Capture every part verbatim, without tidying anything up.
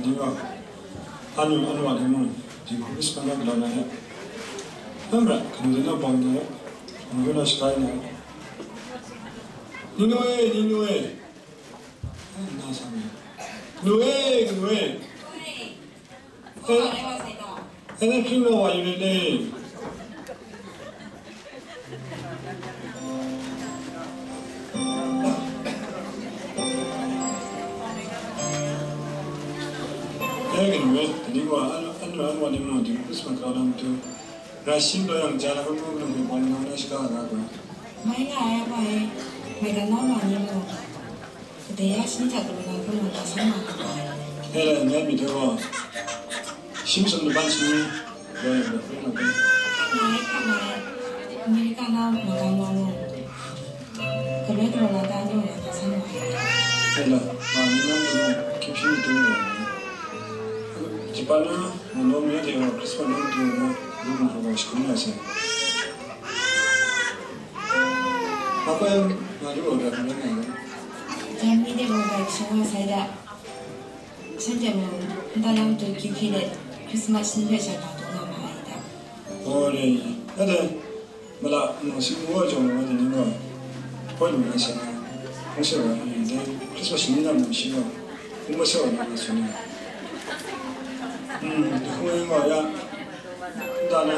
Ni gaw, anu, anu a ni mung, Jinghku Christmas na galaw na e. Namra, kanu de na bawng na e. Kanu de na shakai na e. Ni nu e, ni nu e. Ai, na sa mi. Kanu e, kanu e. E, e, na hpring na wa yu le le. Dai kanu e, dai ni gaw, anu, anu, anu wa ni mung ding, Christmas kau na matu, rai shim taw yang, ja na kau nu, kanu hpe bawng nang na shaga nga gaw. Mai nga ai, wa e, mai ga na ma ni mung, kadai ya shani hta kanu na hkrum na ta san ma nga ai. Dai rai ngai myit dai gaw, shim sum laban shani, America na magam wa mung, galoi galaw la ta, anyu wa ta san wa ai. Hela, ma ni nang ni mung, hkyip shi ni tung wa ai. Japan na, ma nawng ni de wa, Christmas nang tu na, lu mu wa shi kun na se. Apa yang ma lu wa ga kun na ngai. Jam ni de wa ga shi wa sai da. Shanhte mung, nta lam tu kyu hkye let, Christmas ni hpe sha ka taw nga ma ai ta? Oh, re, ade, mala, nang si ngu wa jawng wa de ni wa, koi lu na sha na, ngu se wa, eh, dai Christmas ni na mung shi wa, ngu ma se wa na, ngu se na. Hmm, da hkung wa ya, nta na,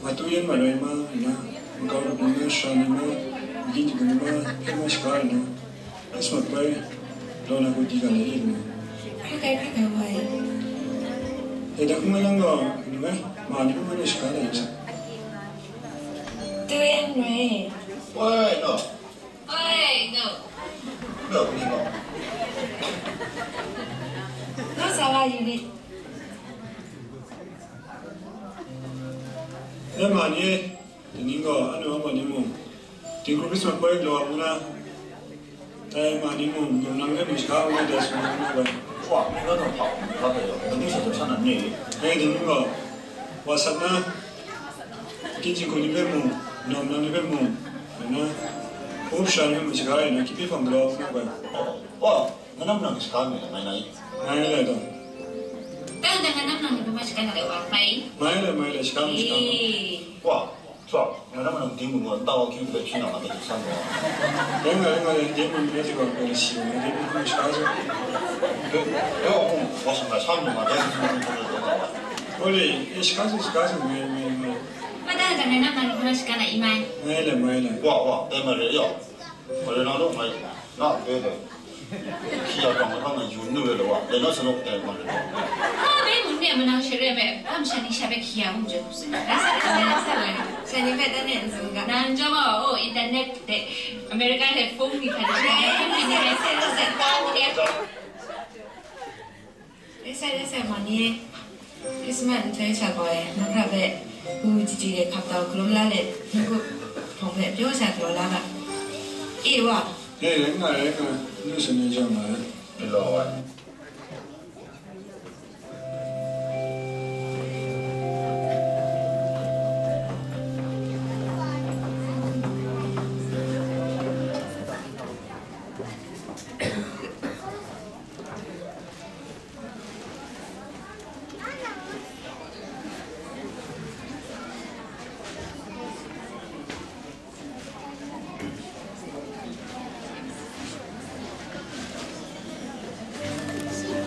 Matu yan marai ma, na, makau lup ni ma, sara ni ma, magyin jahku ni ma, hpe ma shaga ai na, Christmas poi, law na hku di ga lai e na. Hkrai kai, hkrai kai wa e. E, da hkung lang gaw, ni mai, ma ni hkung lang shaga lai sa. Tu yan rai. Woi, no. Oi, no. No, ni no. No, sa wa yu ni. E ma ni, dai ni gaw, anu a ma ni mung, Jinghku Christmas poi galaw a ngu na, dai ma ni mung, yawng nang hpe mung shaga ngu na dai sung na ngu na bai. Wa, ni na nang hpa, ni hpa dai yawng, dai ni sa dai sa na ni. E, dai ni gaw, wa sat na, Jinghku ni hpe mung, nawm nang ni hpe mung, rai na, hpung shara ni hpe mung shaga rai na, hkyip hpang galaw a ngu na bai. Wa, Manam nang shaga mi mai nai? Mai lai dong. Tang dang manam nang ni ma shaga na le wa mai. Mai lai, mai lai, shaga mi, shaga mi. Eh. Wa, chwa, manam nang ding mu nta wa kyu bai shi na ma de san wa. Deng ngai, ngai deng mu ni de wa ko shi, ngai deng mu shaga so. Yo, yo, wa shaga shaga ma de. Oli, eh, shaga so, shaga so, mai, mai, mai. Ma tang dang manam nang ni ma shaga na i mai. Mai lai, mai lai. Wa, wa, dai ma re yo. Marai na lu ngai, na a pe dai. Hkye a kang lahkang na yun nu re law, dai na sanawk dai ma re. Ha, bai mun ne manang share me, kam shani sha bai hkye a hkum je hkum sin. Rasa, rasa, rasa, rasa. Shani bai dan ne nzung ga. Nang jawng a, oh, internet de, America de phone ni hta de. Rasa, rasa, rasa, rasa. Rai sai, rai sai, ma ni e. Christmas nhtoi sha gaw e, mahkra hpe, mu chyi chyi de hkap tau hkalum la let, n-gup hpawng hpe pyaw sha galaw la ga. E wa! E, rai nga, rai nga, ndu shangun jaw nga ai. Galaw ai.